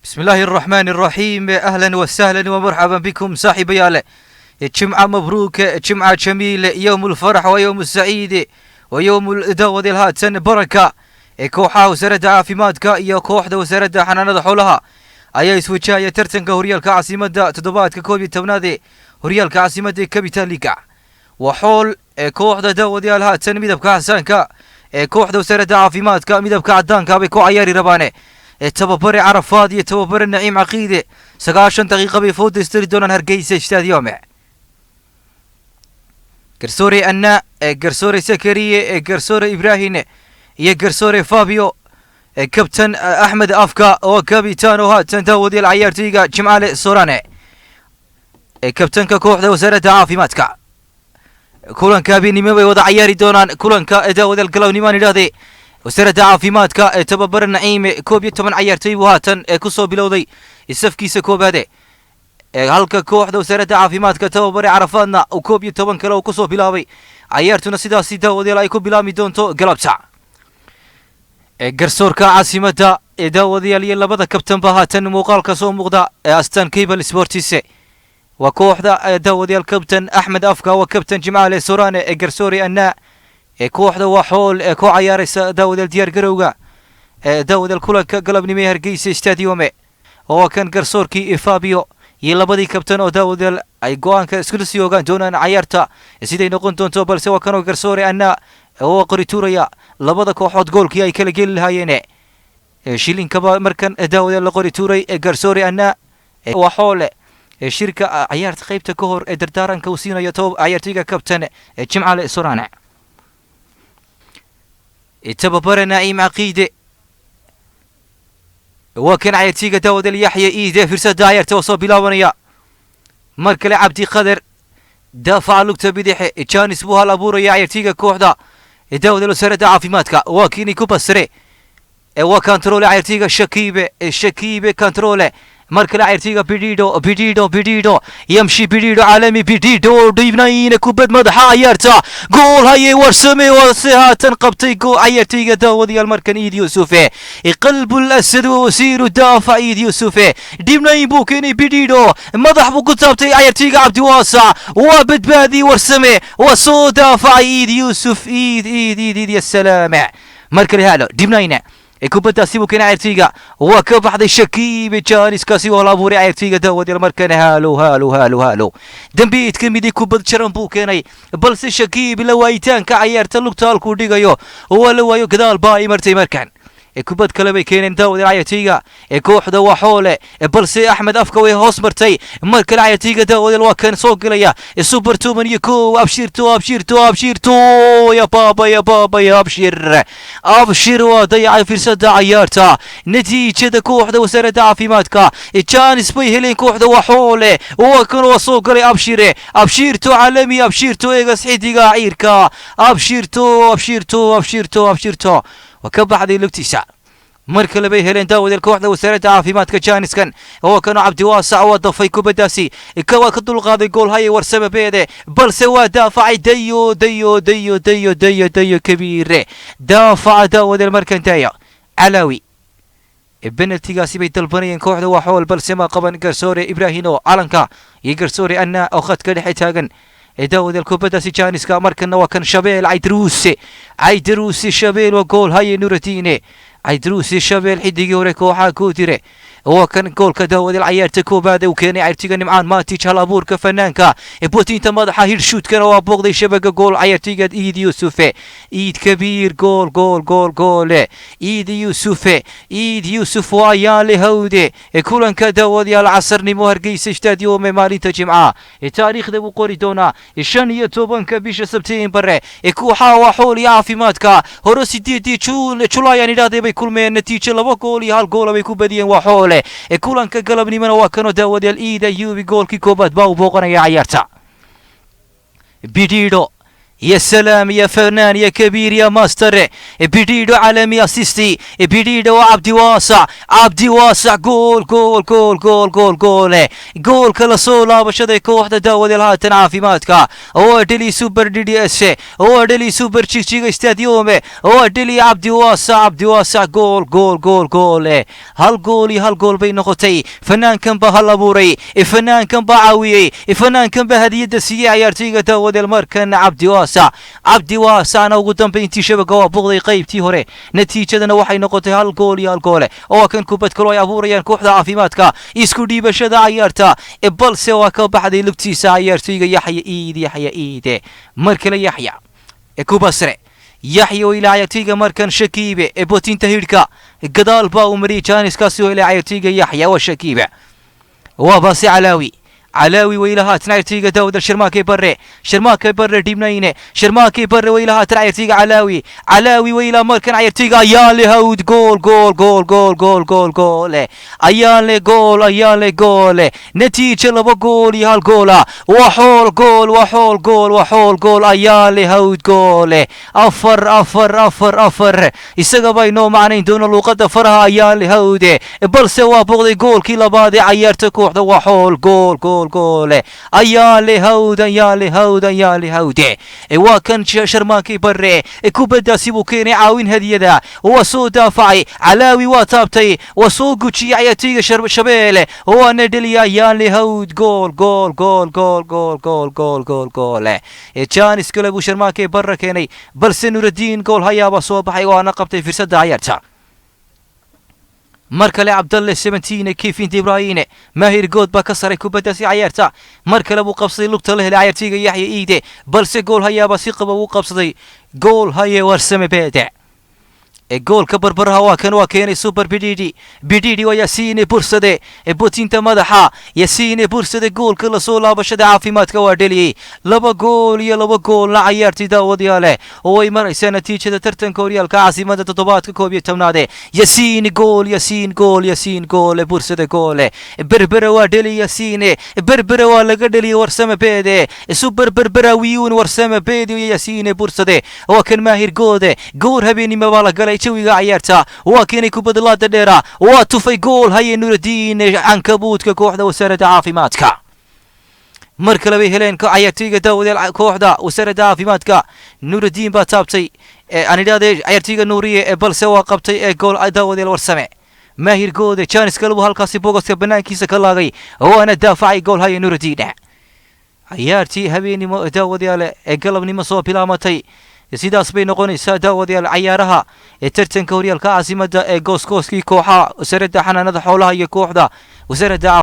بسم الله الرحمن الرحيم، أهلا وسهلا ومرحبا بكم saaxiibayaal. جمعة مبروك، جمعة جميل، يوم الفرح ويوم السعيد ويوم daawadayaal haatan baraka. Kooxaha wasaaradda caafimaadka iyo kooxda wasaaradda xanaanada xoolaha ayaa iswajahaya tartanka horyaalka caasimadda, toddobaadka 11aad ee horyaalka caasimadda ee Capital League. Waa xool ee kooxda daawadayaal haatan midabka xasaanka ee kooxda wasaaradda caafimaadka midabka cadaanka bay ku cayaari rabaane. Tababare Carafaad iyo tababare Naciim Caqiide 90 daqiiqa bay fooda istari doonaan Hargeysa Stadium. Garsoore Anna, garsoore Sakariye, garsoore Ibrahim iyo garsoore Fabio, kabtan Axmed Afka oo kabitano haatan daawadayaal cayaartoyga Jimcaale Sorane, kabtanka kooxda wasaaradda caafimaadka. Kulanka habeenimo bay wada cayaari doonaan. Kulanka daawadayaal galownimaan idhahde, wasaaradda caafimaadka ee tababare Naciime 11 cayaartoy buu haatan ee kusoo bilowday safkiisa koobaade, halka kooxda wasaaradda caafimaadka tababare Carafaadna uu 11 kale uu kusoo bilaabay. Cayaartuna sidaasi daawadayaal ay ku bilaabmi doonto galabta. Garsoorka caasimadda ee daawadayaal iyo labada kabtanba haatan muuqaalka soo muuqda ee Astan Cable Sports waa kooxda daawadayaal kabtan Axmed Afka, waa kabtan Jimcaale Sorane, ee garsoore Anna ee kooxda waa xool ee ku cayaaraysa daawadayaal diyaar garowga ee daawadayaal kulanka galabnimo ee Hargeysa Stadium. Oo kan garsoorkii Fabio iyo labadii kabtan oo daawadayaal ay go-aanka iskula sii ogaan doonaan cayaarta siday noqon doonto, balse waa kanoo garsoore Anna oo qori tuuraya labada kooxood goolkii ay kala geli lahaayeen. Shilinkaba markan daawadayaal la qori tuuray. Garsoore Anna waa xoole shirka cayaarta qaybta ka hor ee dardaaranka uu siinayo cayaartoyga kabtan Jimcale Sorane. Tababare Naciim Caqiide waa kan cayaartoyga daawadayaal Yaxya Iide, fursada cayaarta oo soo bilaabanaya. Mar kale Cabdi Qadar daafaca lugta bidixe, janis buu hal abuuraya cayaartoyga kooxda daawadayaal wasaaradda caafimaadka. Waa kiini ku basre, waa kantaroole cayaartoyga Shakiibe, Shakiibe kantaroole. Mar kale cayaartoyga Bidhiidho, Bidhiidho, Bidhiidho yamshi, Bidhiidho caalami, Bidhiidho dhiibnayna kubad madaxa cayaarta, gool hayay Warsame waase haatan qabtay gool cayaartoyga daawadayaal markan Iid Yusufe, qalbul asad wasiiru daafac Iid Yusufe. Dhibnayn buu keenay Bidhiidho, madax buu ku taabtay cayaartoyga Cabdiwaasac, waa badbaadiyey Warsame, waa soo daafacay Iid Yuusuf. Iid, Iid, Iid, Iid, ya salaame. Mar kale haalo dhibnayna kubaddaasi buu keenay cayaartoyga, waa ka baxday Shakiibe. Jaaniskaasi waa la abuuray cayaartoyga daawadayaal markana. Haalo, haalo, haalo, haalo, dambiid ka midi kubad jaran buu keenay, balse Shakiib la waayitaanka cayaarta lugta halkuu dhigayo waa la waayo, gadaal baa ay martay. Markan kubad kale bay keeneen daawadayaal cayaartoyga ee kooxda waa xoole, balse Axmed Afka way hoos martay. Mar kale cayaartoyga daawadayaal waa kan soo gelaya super 11, Abshirto, Abshirto, Abshirto, ya baaba, ya baaba, ya Abshir, Abshir waa dayacay fursada cayaarta. Natiijada kooxda wasaaradda caafimaadka, janis bay heleen kooxda waa xoole. Waa kan waa soo galay Abshire, Abshirto caalami, Abshirto eegas xidiga ciirka, Abshirto, Abshirto, Abshirto, Abshirto waa ka baxday lugtiisa. Mar kale bay heleen daawadayaal kooxda wasaaradda caafimaadka jaaniskan. Oo kano Cabdiwaasac waa dafay kubaddaasi, waa ka dulqaaday gool haye Warsame beede, balse waa daafacay. Dayo, dayo, dayo, dayo, dayo, dayo kabiire daafaca daawadayaal markan dayo Calaawi. Penaltigaasi bay dalbanayeen kooxda waxool, balse ma qaban garsoore Ibraahino calanka iyo garsoore Anna oo khadka dhexe taagan. Daawadayaal kubaddaasi jaaniska markana waa kan Shabeel Caydaruuse, Caydaruuse Shabeel, waa gool haye Nuradiine Caydaruuse Shabeel, xidigii hore kooxaha Koodire. Waa kan goolka daawadayaal cayaarta koobaad uu keenay cayaartoyga Nimcaan Maatij, hal abuurka fanaanka botinta madaxa hirshuudkana waa booqday shabaga. Gool cayaartoyga Iid Yuusufe, Iid Kabiir, gool, gool, gool, goole Iid Yuusufe, Iid Yuusuf waa yaale hawde. Kulanka daawadayaal casarnimo Hargeysa Stadium maalinta Jimca, taariikhda buu qori doonaa 15-ka bisha Sebteembare. Kooxaha waa xool iyo caafimaadka hore 8-dii Julaay aan idhahday bay kulmeen, natiijo 2 gool iyo 1 goola bay ku badiyeen waa xoole. Kulanka galabnimona waa kanoo daawadayaal Iida Yubi goolkii koobaad baa uu booqanaya cayaarta. Bidhiidho يا سلام يا فنان يا كبير يا ماستر، بديدو عالمي assist، بديدو عبدي واسع، عبدي واسع goal goal goal goal goal goal. Goolka la soo laabashada kooxda daawadayaal haatan caafimaadka oo dheli Super DDS oo dheli Super Jigjiga Stadium oo dheli Cabdi Waasac, Cabdi Waasac gool gool gool gool. 1 gool iyo 1 gool bay noqotay. Fanaankan baa hal abuuray, fanaankan baa caawiyey, fanaankan baa hadiyadda siiyey ciyaartoyga daawadayaal markan Cabdi Waasac. Cabdi Waasacna ugu dambeyntii shabaga waa buuqday qaybtii hore, natiijadana waxay noqotay 1 gool iyo 1 goole. Oo kan kubad kaloo ay abuurayaan kooxda caafimaadka, isku dhiibashada cayaarta, balse waa ka baxday lugtiisa cayaartoyga Yaxya Iid. Yaxya Iide mar kale, Yaxya kubasre, Yaxya oo ilaa cayaartoyga markan Shakiibe ee botinta hidhka gadaal baa uu mariyay jaaniskaasi oo ilaa cayaartoyga Yaxya. Waa Shakiibe, waa baase Calaawi, Calaawi weylahaatan cayaartoyga Daawud Sharmaake Barre, Sharmaake Barre dhibnayne, Sharmaake Barre weylahaatan cayaartoyga Calaawi, Calaawi weyla markan cayaartoyga Ayaanle Hawd, gool gool gool gool gool gool gool, Ayaanle gool, Ayaanle gool. Natiijo 2 gool iyo 1 goola. Waa xool gool, waa xool gool, waa xool gool, Ayaanle Hawd gool. 4 4 4 4, isaga bay noo macnayn doona luuqada faraha Ayaanle Hawd, balse waa boqday goolkii labaad ee cayaarta kooxda. Waa xool gool gool gool, Ayaanle Hawd, Ayaanle Hawd, Ayaanle Hawd. Waa kan Sharmaankii Barre, kubaddaasi buu keenay caawin hadiyada, waa soo daafacay Calaawi, waa taabtay, waa soo gujiyey cayaartoyga Shabeele, waana dheliya Ayaanle Hawd. Gool gool gool gool gool gool gool gool gool. Janis kale buu Sharmaankii Barre keenay, balse Nuraddiin gool hayaaba soo baxay, waana qabtay fursadda cayaarta. Mar kale Cabdalle 17, Kevin Debrayne, Maahir Good baa ka saray kubaddaasi cayaarta. Mar kale buu qabsaday, lugta la helay cayaartayga Yaxya Iide, balse gool hayaaba si qaba uu qabsaday gool haye Warsame Beede. Ee goolka barbaraha waa kan, waa keenay Super Bididi, Bididi waa Yaasiine Bursade ee botinta madaxa, Yaasiine Bursade. Goolka lasoo laabashada caafimaadka waa dheliyey. 2 gool iyo 2 goolna cayaartii daawadayaale oo ay maraysaa natiijada tartanka horyaalka caasimada toddobaadka 11aad. Yasiin gool, Yasiin gool, Yasiin gool, Bursade goole. Berbera waa dheli Yasiine, Berbera waa laga dheliyey Warsame Beede. Super Berbera wiyuun Warsame Beede iyo Yasiine Bursade. Waa kan Maahir Goode, goor habeenimo baa la galay jawiga cayaarta, waa keenay kubadda laada dheera, waa tufay gool haye Nuraddiin cankabuudka kooxda wasaaradda caafimaadka. Mar kale bay heleen cayaartoyga daawadayaal kooxda wasaaradda caafimaadka. Nuraddiin baa taabtay, aan idhahdee cayaartoyga Nuuriye, balse waa qabtay ee gool daawadayaal Warsame. Maahir Goode janis kale buu halkaasi bogoska banaankiisa ka laagay, waana daafacay gool haye Nuraddiin. Cayaartii habeenimo daawadayaal ee galabnimo soo bilaamatay sidaas bay noqonaysaa daawadayaal. Cayaaraha ee tartanka horyaalka caasimada ee gooskooskii kooxaha wasaaradda xanaanada xoolaha iyo kooxda wasaaradda